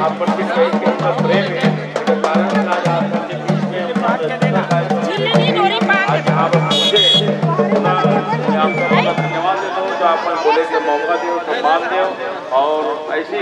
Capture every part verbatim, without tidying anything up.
आपन के कई के अंदर प्रेम हे, एकर कारण आज आप मन के बीच में आज यहाँ पर पहुँचे, मैं आप सबको धन्यवाद देता हूँ जो आप मन बोले के मौका दे, सम्मान दे। और ऐसी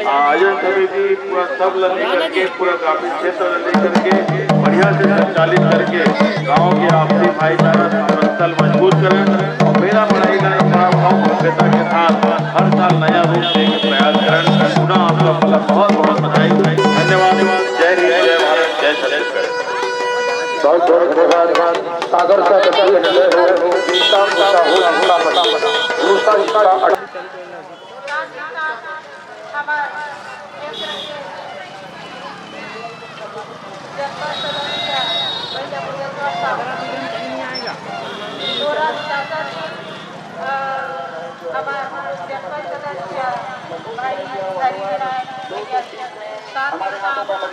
आयोजन समिति पूरा सब ल लेकर के, पूरा ग्रामीण क्षेत्र ल लेकर के बढ़िया से संचालित करके गांव के आपसी भाईचारा समरसता ल मजबूत करें और मेला मड़ई ला एक बड़ा भाव भव्यता के साथ हर साल नया रूप देके प्रयास करें। पुनः आप सबको बहुत बहुत बधाई, धन्यवाद। जय हिंद, जय भारत, जय छत्तीसगढ़। बहुत बहुत धन्यवाद। सागर का बच्चू एंटरटेनमेंट हो, काम का हो, काम का। दूसरा इसका हमार क्षेत्र के जनपद सदस्य भैया मुकेश्वर साहू, तोरा शासन, अ, हमार जनपद सदस्य भाई हरिहराय भैया जी, साथ ही साथ खान शासन,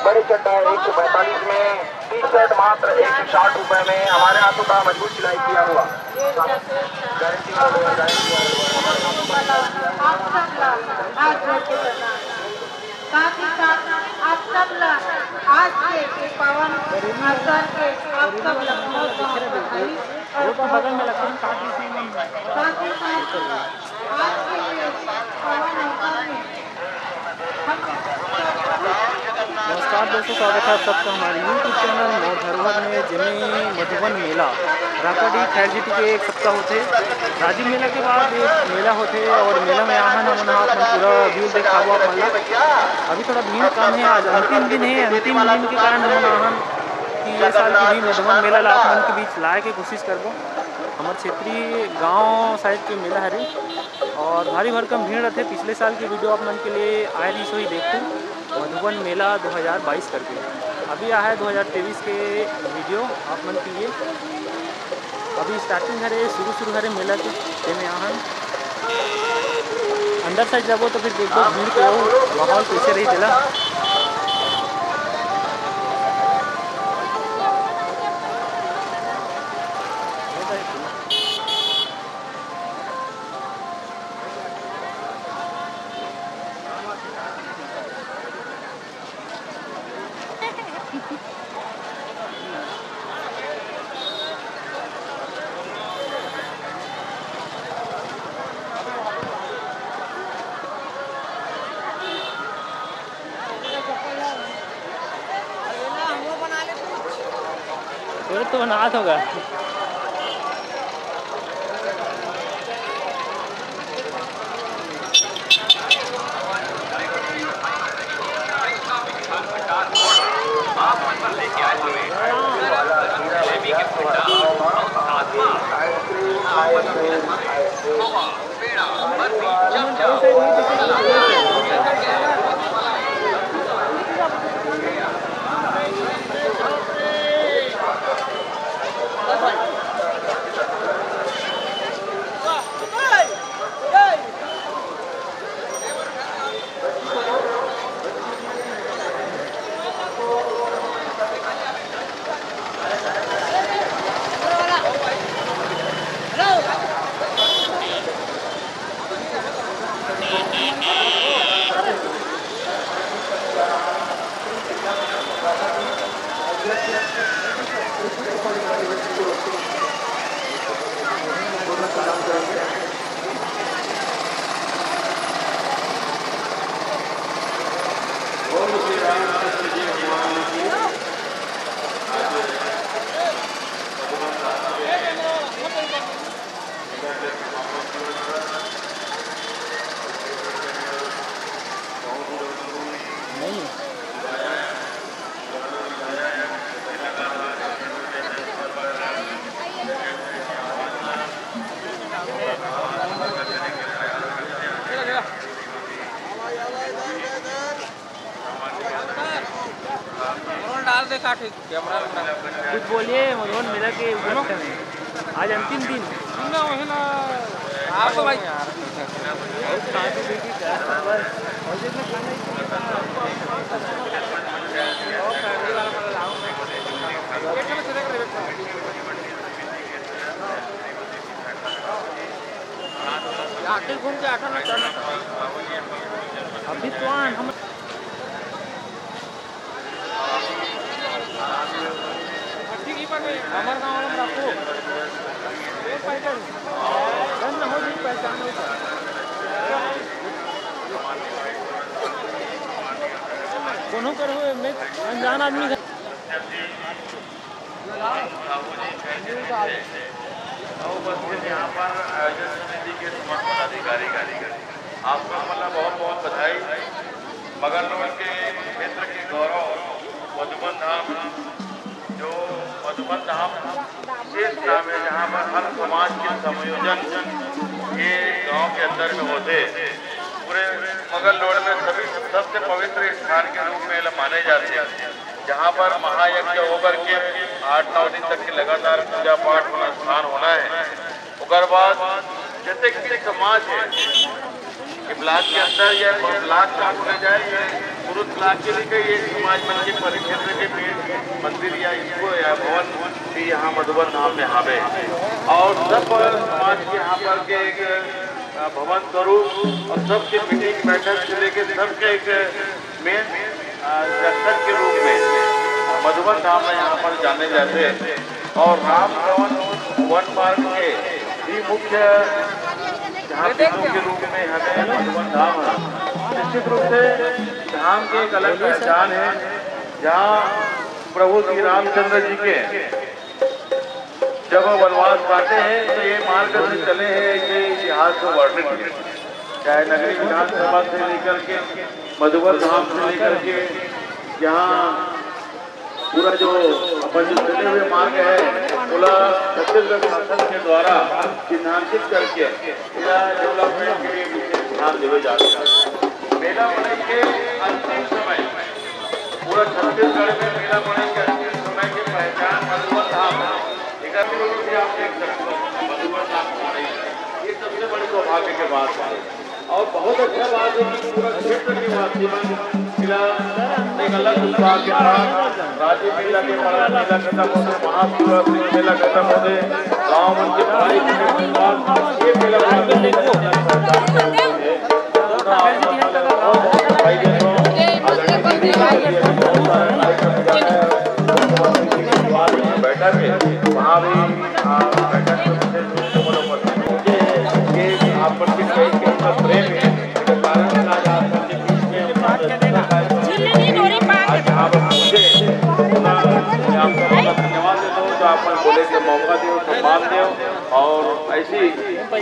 बड़े चड्डा एक सौ पैंतालीस में, टी शर्ट मात्र एक सौ साठ रुपए में, हमारे हाथों का मजबूत सिलाई किया हुआ। आप सब ला हाथ जोड़ के प्रणाम। साथ ही साथ आप सब ला आज के इस पावन अवसर के आप सब ला बहुत बहुत बधाई और बहुत बहुत साथ ही साथ आज के इस पावन अवसर में नमस्कार दोस्तों, स्वागत है आप सबका हमारे YouTube चैनल मोर धरोहर में, जेमे मधुबन मेला राकाडी खैर जीत के एक सप्ताह होथे। राजिम मेला के बाद एक मेला होथे और मेला में आहन हमन ह अपन पूरा व्यू देखाबो आप मन ला। अभी थोड़ा भीड़ कम है, आज अंतिम दिन है, अंतिम दिन के कारण हमन आहन कि ये साल की भी मधुबन मेला ला आप मन के बीच लाए के कोशिश करबो। हमर क्षेत्रीय गांव साइड के मेला हरे और भारी भरकम भीड़ रथे। पिछले साल के वीडियो आप मन के लिए आए रहिस होही, देखू मधुबन मेला दो हज़ार बाईस करके। अभी आ है दो हज़ार तेईस के वीडियो आप मन के लिए। अभी स्टार्टिंग हरे, शुरू शुरू हरे मेला के, तेमे आहन अंदर साइड जाबो तो फिर देखबो भीड़ के वो माहौल कैसे रही तेला। तोरे तो बनात होगा। डाल दे काट। कुछ बोलिए मधुबन मेला के उपलक्ष्य में। आज अंतिम दिन। सुनना वही ना। आप तो भाई। बहुत खाने पीने की व्यवस्था बस। और जितना खाना ही आखिर घूम के आठा ना चढ़ना। अभी तो आन हम ठीक ही पर हमर गांव वाला में रखो। ये पहचान बंद हो जी, पहचान हो। कोनो कर हुए मैं अनजान आदमी। उपस्थित यहाँ पर आयोजन समिति के समस्त पदाधिकारी, आपको मतलब बहुत बहुत बधाई। मगरलोड के क्षेत्र के गौरव मधुबन धाम, जो मधुबन धाम विशेष धाम है, जहाँ पर हर समाज के संयोजन ये गांव के अंदर में होते, पूरे मगरलोड में सभी सबसे पवित्र स्थान के रूप में माने जाते हैं, जहाँ पर महायज्ञ होकर के आठ नौ दिन तक के लगातार पूजा पाठ होना, स्नान होना है। ओकर बाद जैसे कि समाज है कि ब्लॉक के अंदर या ब्लॉक का बोला जाए, या कुरुद ब्लॉक के भी कई एक समाज मन के परिक्षेत्र के भी मंदिर या इसको या भवन भी यहाँ मधुबन धाम में हावे। और सब समाज के यहाँ पर के एक, अ, भवन स्वरूप और सबके मीटिंग बैठक से लेके सबके एक मेन, अ, जंक्शन के रूप में मधुबन धाम है, यहाँ पर जाने जाते हैं। और राम भवन वन मार्ग के भी मुख्य जहाँ बिंदु के रूप में हमें मधुबन धाम है। निश्चित रूप से धाम की एक अलग पहचान है, जहाँ प्रभु श्री रामचंद्र जी के जब वो वनवास काटे हैं तो ये मार्ग से चले हैं, ये इतिहास में वर्णित है। चाहे नगरी विधानसभा से लेकर के, मधुबन धाम से लेकर के, यहाँ पूरा जो अपन जो चले हुए मार्ग है, पूरा छत्तीसगढ़ शासन के द्वारा चिन्हांकित करके पूरा डेवलपमेंट के लिए विशेष ध्यान देवे जा रहे हैं। मेला मड़ई के अंतिम समय, पूरा छत्तीसगढ़ में मेला मड़ई के अंतिम समय की पहचान मधुबन धाम है। एक भी आप देख सकते हो, मधुबन धाम मड़ई, ये सबसे बड़ी सौभाग्य की बात है। और बहुत अच्छा बात है कि पूरा क्षेत्र निवासी मन जिला एक अलग उत्साह के साथ राजीव मेला के बाद मेला खत्म होते, महाशिवरात्रि मेला खत्म होते, गाँव मन के भारी भीड़ के बाद ये मेला भाई देखो, आदरणीय जी, बहुत सारे कार्यक्रम हो रहा है, बैठक है, वहाँ भी, आ, बैठक में विशेष रूप से बोलो, मुझे ये आप पर भी कई किस्म का प्रेम है, इसके कारण आज आप सबके बीच में अपना व्यस्तता का आज यहाँ पर पहुँचे, उतना मैं आपका बहुत धन्यवाद देता हूँ जो आप मन बोले के मौका दियो, सम्मान दियो। और ऐसी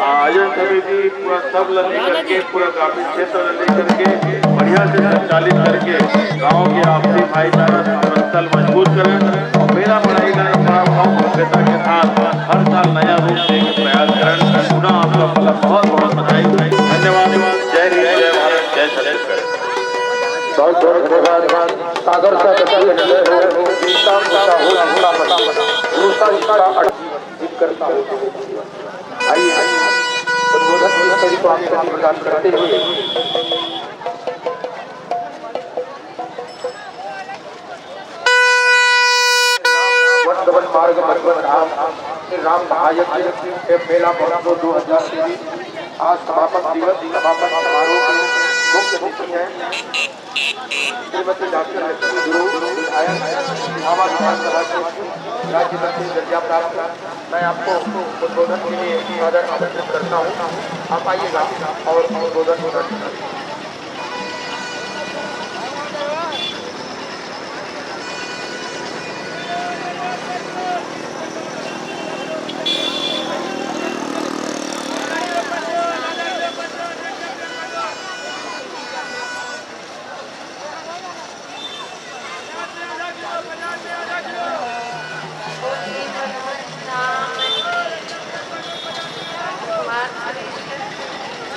आयोजन समिति पूरा सब ल लेकर के, पूरा ग्रामीण क्षेत्र ल लेकर के बढ़िया से संचालित करके गांव के आपसी भाईचारा समरसता ल मजबूत करें और मेला मड़ई का एक बार और भव्यता के साथ हर साल नया रूप देके प्रयास करें। पुनः आप सबका बहुत बहुत बधाई, धन्यवाद। जय हिंद, जय भारत, जय छत्तीसगढ़। बहुत बहुत धन्यवाद। सागर से करता हूँ, करता हूँ। आइए, उद्बोधन मंत्री को आप सभी प्रदान करते हुए वन गमन मार्ग मधुबन धाम श्री राम महायज्ञ के मेला महोत्सव दो हज़ार तेईस आज समापन दिवस, समापन समारोह के मुख्य अतिथि हैं श्रीमती डॉक्टर लक्ष्मी गुरु, विधायक इलाहाबाद विधानसभा क्षेत्र, राज्य मंत्री दर्जा प्राप्त। मैं आपको उद्बोधन के लिए सादर आमंत्रित करता हूँ। आप आइएगा और उद्बोधन हो सकता है।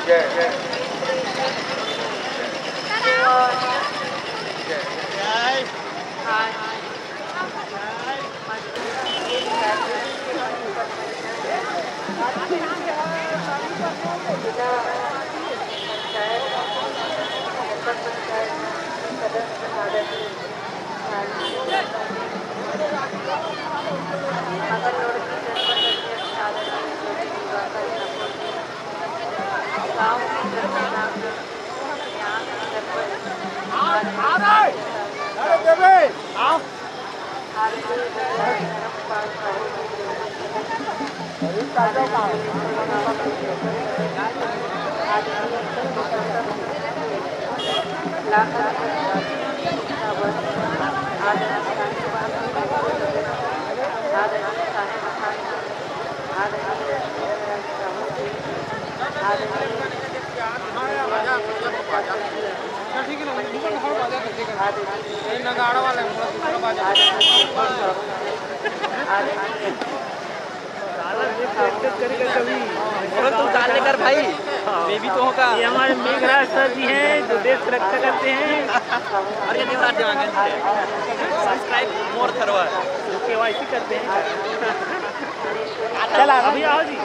जय। बोलो तू चाल लेकर भाई, मैं भी तो होगा। ये हमारे मेघराज सर जी हैं, जो देश की रक्षा करते हैं। और ये देवराज देवांगन जी हैं। सब्सक्राइब मोर थरवा। जो केवाईसी करते हैं। चला अभी आओ जी।